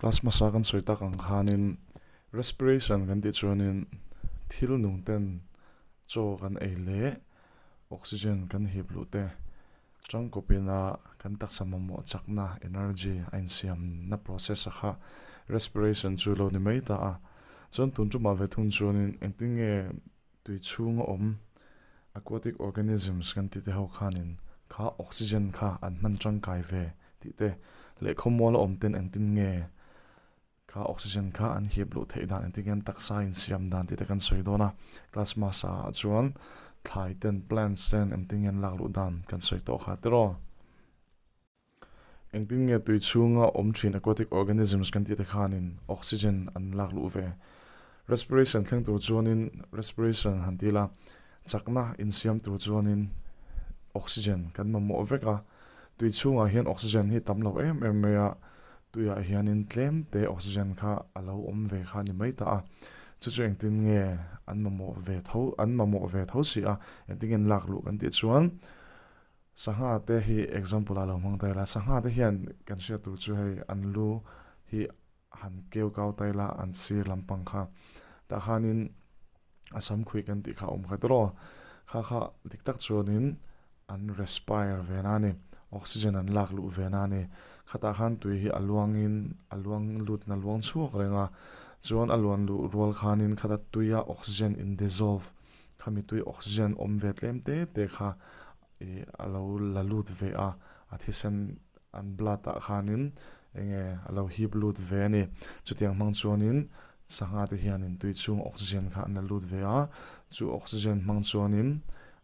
Class hmasa kan sawi tak ang khanin respiration kan tih chuanin thil nung ten chaw kan ei leh oxygen kan hip luh te tangkawpin a kan taksa mamawh chakna energy a insiamna process a kha respiration chu lo ni mai ta a. Chuan tun tumah ve thung chuanin engtin nge tui chhunga awm aquatic organisms kan tih te ho khanin kha oxygen kha an hman tangkai ve tih te leh khawmual a awm ten engtin nge kha oxygen kha an hip luh theih dan engtin nge an taksa insiam dan tih te kan sawi dawn a. Class hmasa ah chuan thlai ten plants ten engtin nge an lak luh dan kan sawi tawh kha tiraw. Engtin nge tui chhunga awm thin aquatic organisms kan tih te khanin oxygen an lak luh ve? Respiration thleng tur chuanin respiration han ti ila, chakna insiam tur chuanin oxygen kan mamawh vek a. Tui chhungah hian oxygen hi tam lo em em mai a, tuiah hianin tlem te oxygen kha a lo awm ve kha a ni mai ta a. Chu chu engtin nge an mamawh ve tho, an mamawh ve tho si a, engtin nge an lak luh kan tih chuan Sangha te hi example ah lo hmang ta ila, sangha te hian kan hriat tur chu hei an lu hi han keu kau ta ila an sir lampang kha tah khanin a sam khuih kan tih kha a awm kha tiraw kha kha dik tak chuanin an respire ve na a ni oxygen an lak luh ve na a ni khatah khan tui hi a luangin a luang lut in a luang chhuak reng a chuan a luan luh rual khanin khata tuia oxygen in dissolve Khami tui oxygen awm ve tlem te te kha ih a lo la lut ve a, a thisen an blood ah khanin enge a lo hip lut ve a ni. Chutiang hmang chuanin sangha te hianin tui chhung oxygen kha an la lut ve a, chu oxygen hmang chuanin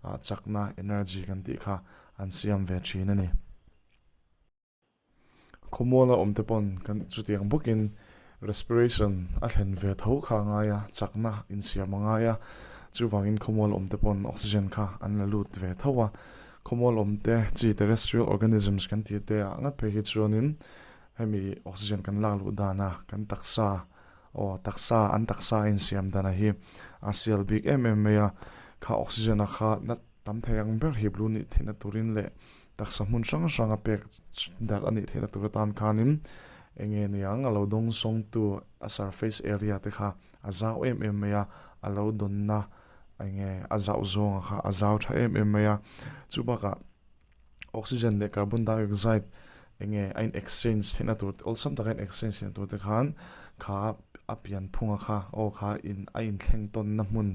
ah chakna energy kan tih kha an siam ve thin a ni. Khawmuala awm te pawn kan chutiang bawkin respiration a thlen ve tho kha a ngai a, chakna insiam a ngai a, chuvangin khawmual awm te pawn oxygen kha an la lut ve tho a. Khawmual awm te chi terrestrial organisms kan tih te ah ngat phei hi chuanin hemi oxygen kan lak luh dana kan taksa aw taksa an taksa a insiam dana hi a sial bik em em mai a, kha oxygen a kha na tam thei ang ber hi blue nih theihna turin leh taksa hmun hrang hrang a pek darh a nih theihna tur atan khanin eng nge niang a lo dawng sawngtu a surface area te kha a zau em em mai a, a lo dawnna eng nge a zauh zawnga kha a zau tha em em mai a, chu bakah oxygen leh carbon dioxide eng nge a in exchange theihna tur awlsam taka in exchange theihna tur te khan kha a pian phunga kha aw kha in a inthleng tawnna hmun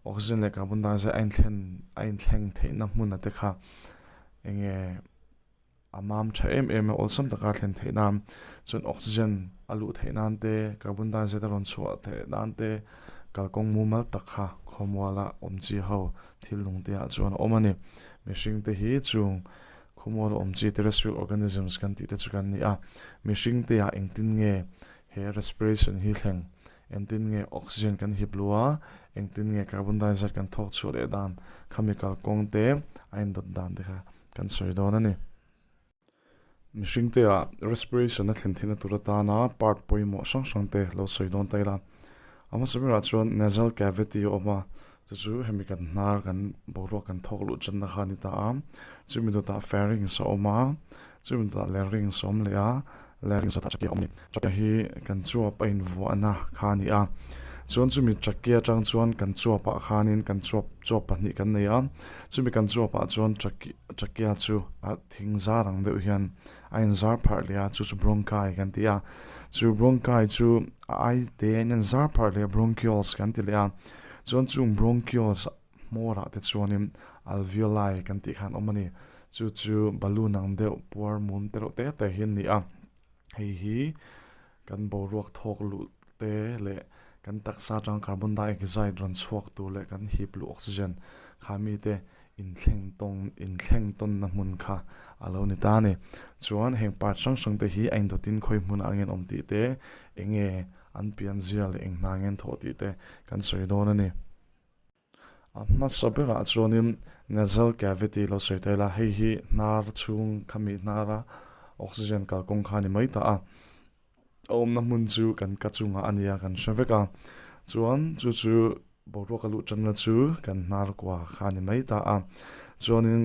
Oxygen leh carbon dioxide a inthlen a inthleng theihna hmun te kha eng nge a mam tha em em a awlsam taka a thlen theih nan chuan oxygen a luh theih nan te carbon dioxide a rawn chhuah theih nan te kalkawng mumal tak kha khawmuala awm chi ho thil nung te ah chuan a awm a ni. Mihring te hi chung khawmuala awm chi terrestrial organisms kan tih te chu kan ni a, mihring te ah engtin nge he respiration hi thleng Engtin nge oxygen kan hip luh a, engtin nge carbon dioxide kan thawk chhuah leh dan, khami kalkawng te a indawt dan te kha kan sawi dawn a ni. Mihring te ah respiration a thlen theihna tur atana part pawimawh hrang hrang te lo sawi dawn ta ila. A hmasa berah chuan nasal cavity a awm a, chu chu hemi kan hnar kan boruak kan thawk luh channa kha a ni ta a. Chumi dawtah pharynx a awm a, Chumi dawtah larynx a awm leh a, larynx dawtah trachea a awm a ni. Trachea hi kan chuap a invuahna kha a ni a, chuan chumi trachea atang chuan kan chuapah khanin kan chuap chuap pahnih kan nei a, chumi kan chuapah chuan trachea chu a thing zar ang deuh hian a inzar pharh leh a, chu chu bronchi kan ti a, chu bronchi chu a ai te a inzar pharh leh a bronchioles kan ti leh a, chuan chung bronchioles Hmawrah te chuanin alveoli kan tih khan awm a ni. Chu chu balloon ang deuh puar mum te reuh te te hi an ni a. Hei hi kan boruak thawk luh te leh kan taksa atanga carbon dioxide rawn chhuak tur leh kan hip luh oxygen kha mite inthleng tawng inthleng tawnna hmun kha a lo ni ta a ni. Chuan heng part hrang hrang te hi a indawtin khawi hmunah nge an awm tih te eng nge an pianzia leh eng hna nge an thawh tih te kan sawi dawn a ni. A hmasa berah chuanin nasal cavity lo sawi ta ila, hei hi hnar chhung khami hnara oxygen kalkawng kha a ni mai ta a. A awmna hmun chu kan ka chungah a nia kan hre vek a, chuan chu chu boruak a luh tanna chu kan hnar kua kha a ni mai ta a. Chuanin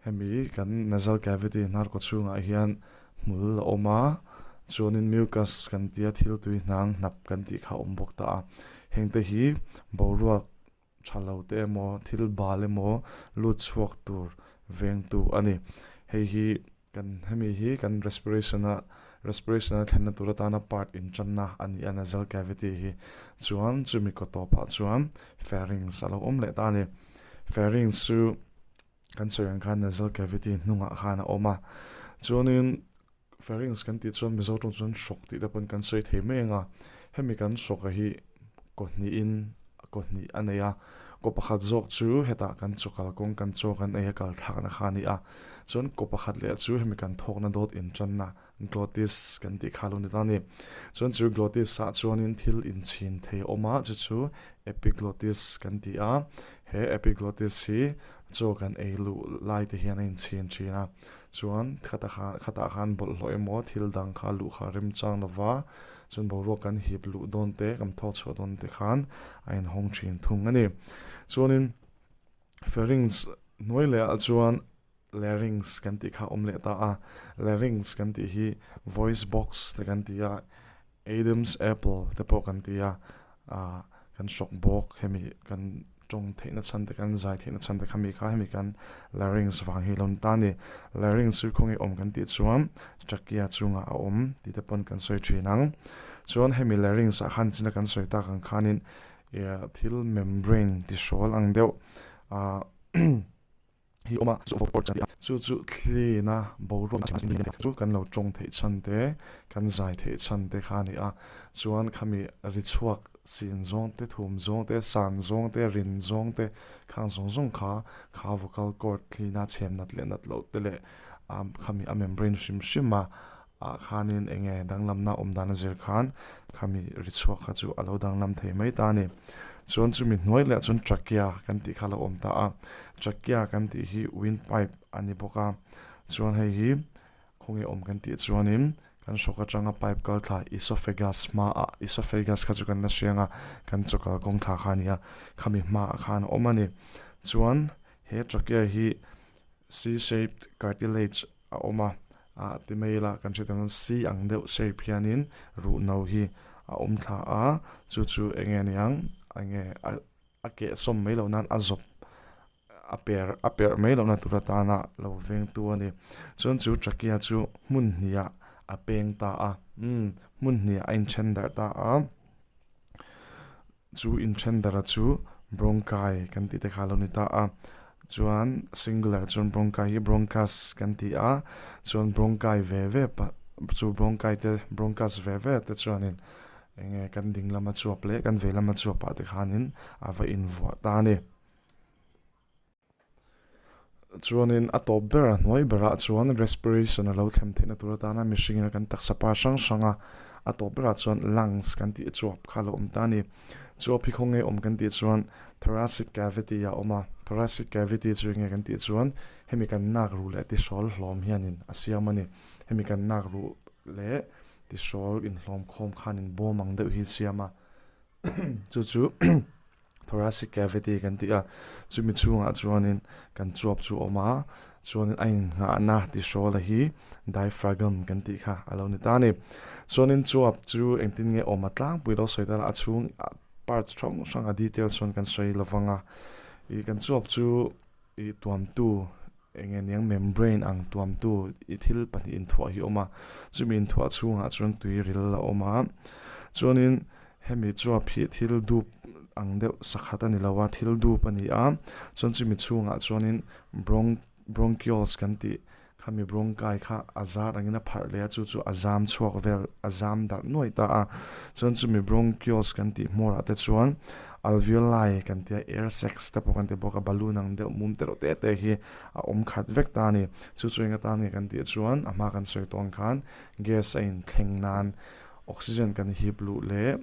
hemi kan nasal cavity hnar kua chhungah hian hmul a awm a, Chuanin mucus kan tia thil tui hnang hnap kan tih kha a awm bawk ta a. Hengte hi boruak tha lo te emaw thil bal emaw lut chhuak tur vengtu a ni. Hei hi kan hemi hi kan respiration a respiration a thlenna tur atana part intanna a ni a nasal cavity hi chuan chumi kaw tawpah chuan pharynx a lo awm leh ta a ni. Pharynx chu kan sawi ang khan nasal cavity hnungah khan a awm a chuanin pharynx kan tih chuan Mizo tawng chuan hrawk tih te pawn kan sawi thei mai ang a hemi kan hrawk a hi kaw hnihin kaw hnih a nei a kaw pakhat zawk chu hetah kan chaw kalkawng kan chaw kan ei a kal thlakna kha a ni a chuan kaw pakhat leh chu hemi kan thawkna dawt intanna glottis kan tih kha a lo ni ta a ni chuan chu glottis ah chuanin thil inchhin thei a awm a chu chu epiglottis kan ti a he epiglottis hi chaw kan ei luh lai te hian a inchhin thin a chuan khata kha khatah khan bawlhhlawh emaw thil dang kha luh kha remchang lova chuan boruak kan hip luh dawn te kan thawk chhuah dawn te khan a inhawng thin thung a ni chuanin pharynx hnuai leh ah chuan Larynx kan tih kha a awm leh ta a, larynx kan tih hi voice box te kan ti a, Adam's apple te pawh kan ti a, ah kan hrawk bawk hemi kan tawng theihna chhan te kan zai theihna chhan te kha mi kha hemi kan larynx vang hi a lo ni ta a ni. Larynx chu khawnge awm kan tih chuan trachea chungah a awm tih te pawn kan sawi thin ang. Chuan hemi larynx ah khan china kan sawi tak ang khanin thil membrane ti hrawl ang deuh ah hi awm a, chu vote a chu chu thlina boruak chu kan lo tawng theih chhan te, kan zai theih chhan te kha a ni a, chuan khami ri chhuak sin zawng te, thum zawng te, san zawng te, rin zawng te khang zawng zawng kha kha vocal cord thlina chhem nat leh nat loh te leh khami a membrane hrim hrim a ah khanin eng nge danglamna awm dan a zir khan khami ri chhuak kha chu a lo danglam thei mai ta a ni. Chuan chumi hnuai leh chuan trachea kan tih kha a lo awm ta a, trachea kan tih hi wind pipe a ni bawk a, chuan hei hi khawnge awm kan tih chuanin kan hrawk atanga pipe kal thla esophagus hmaah esophagus kha chu kan la hriang a, kan chaw kal kawng thla kha a ni a, khami hmaah khan a awm a ni. Chuan he trachea hi C-shaped cartilage a awm a, ah ti mai ila kan hriat ang chuan C ang deuh shape hianin ruh no hi a awm thla a, chu chu eng nge niang eng nge a a keh sawm mai loh nan a zawp a per a perh mai lohna tur atana lo veng tu a ni. Chuan chu trachea chu hmun hnih ah a peng ta a, umm hmun hnih ah a inthen darh ta a, Chu inthen dara chu bronchi kan tih te kha a lo ni ta a, chuan singular chuan bronchi hi bronchus kan ti a, chuan bronchi ve ve chu bronchi te bronchus ve ve te chuanin eng nge kan ding lama chuap leh kan vei lama chuap ah te khanin a va invuah ta a ni. Chuanin a tawp ber a hnuai berah chuan respiration a lo thlem theihna tur atana mihringin kan taksa par hrang hrang a, a tawp berah chuan lungs kan tih chuap kha a lo awm ta a ni. Chuap hi khawnge awm kan tih chuan thoracic cavity ah a awm a, thoracic cavity chu enge kan tih chuan hemi kan nak ruh leh tihrawl hlawm hianin a siam a ni. Hemi kan nak ruh leh tihrawl inhlawm khawm khanin bawm ang deuh hi a siam a, chu chu thoracic cavity kan tih a, chumi chhungah chuanin kan chuap chu a awm a, chuanin a innghahna tihrawla hi diaphragm kan tih kha a lo ni ta a ni. Chuanin chuap chu engtin nge awm a tlangpui lo sawi ta la, a chhung part hrang hrang a details chuan kan sawi lo vang a, ih kan chuap chu ih tuamtu eng nge niang membrane ang tuamtu ih thil pahnih inthuah hi a awm a, chumi inthuah chhungah chuan tui ril a awm a, chuanin hemi chuap hi thil dup ang deuh sakhat a ni lo a, thil dup a ni a, chuan chumi chhungah chuanin bronch bronchioles kan tih khami bronchi kha a zar angin a pharh leh a, chu chu a zam chhuak vel a zam darh nuai ta a, chuan chumi bronchioles kan tih hmawrah te chuan Alveoli kan tia air sacs te pawh kan ti bawk a, balloon ang deuh mum te reuh te te hi a awm khat vek ta a ni. Chu chu eng atan nge kan tih chuan a hma kan sawi tawh ang khan gas a inthleng nan oxygen kan hip luh leh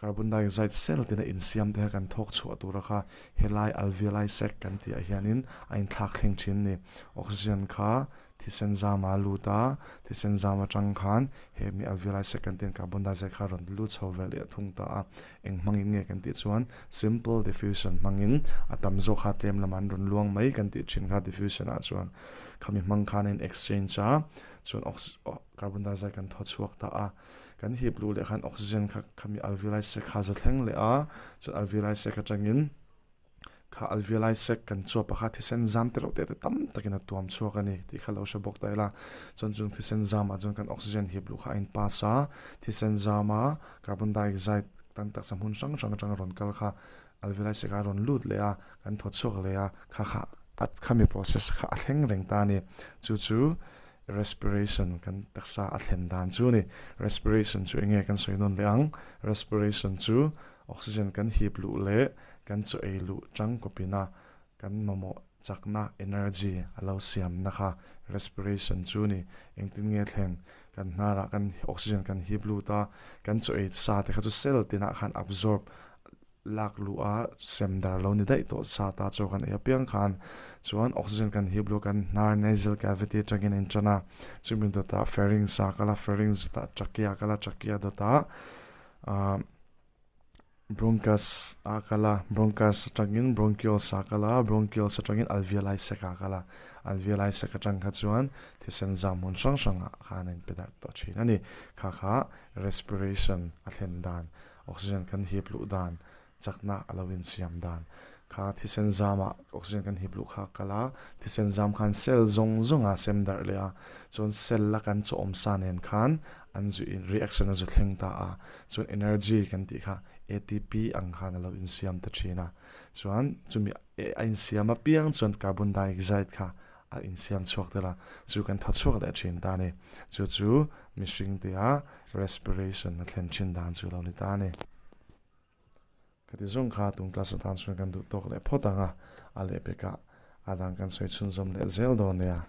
carbon dioxide cell tina insiam te kha kan thawk chhuah tura kha helai alveoli sac kan tih ah hianin a inthlak thleng thin a ni. Oxygen kha Thisen zama a lut a, thisen zam atang khan he mi alveoli second ten carbon dioxide kha rawn lut chho ve leh thung ta a, eng hmangin nge kan tih chuan simple diffusion hmangin a tam zawk kha tlem lamah an rawn luang mai kan tih thin kha diffusion ah chuan khami hmang khan a in exchange a. Chuan carbon dioxide kan thaw chhuak ta a. Kan hip luh leh khan oxygen kha khami alveoli sac kha a zu thleng leh a. Chuan alveoli sac atangin kha alveoli sac kan chuap a kha thisen zam te reuh te te tam takin a tuam chhuak a ni tih kha lo hre bawk ta ila. Chuan chung thisen zamah chuan kan oxygen hip luh kha a in pass a, thisen zama carbon dioxide kan taksa hmun hrang hrang atanga rawn kal kha alveoli sac a rawn lut leh a, kan thaw chhuak leh a, kha kha a khami process kha a thleng reng ta a ni. Chu chu respiration kan taksa a thlen dan chu a ni. Respiration chu eng nge kan sawi nawn leh ang? Respiration chu Oxygen kan hip luh leh kan chaw ei luh tangkawpina kan mamawh chakna, energy, a lo siamna kha respiration chu ni. Engtin nge thleng? Kan hnarah kan oxygen kan hip lut a, kan chaw ei sa te kha chu cell tinah khan absorb lak luh a, sem dar lo ni daih tawh sa ta chaw kan ei apiang khan chuan oxygen kan hip luh kan hnar nasal cavity atangin a intan a, chumi dawtah pharynx ah kal a, pharynx dawtah trachea a kal a, trachea dawtah ahh Bronchus a kal a, bronchus atangin bronchioles a kal a, bronchioles atangin alveoli sac a kal a, alveoli sac atang kha chuan thisen zam hmun hrang hrangah khan a inpe darh tawh thin a ni. Kha kha respiration a thlen dan, oxygen kan hip luh dan, chakna a lo insiam dan. Kha thisen zamah oxygen kan hip luh kha a kal a, thisen zam khan cell zawng zawng a sem darh leh a, chuan cell a kan chaw awm sa nen khan an zu in reaction a zu thleng ta a, chuan energy kan tih kha ATP ang khan a lo insiam ta thin a, chuan chumi a insiam apiang chuan carbon dioxide kha a insiam chhuak tel a, chu kan tha chhuak leh thin ta a ni. Chu chu mihring tia respiration a thlen thin dan chu lo ni ta a ni. Khati zawng kha tum class atan chuan kan duh tawk leh phawt ang a, a lehpekah a dang kan sawi chhunzawm leh zel dawn nia.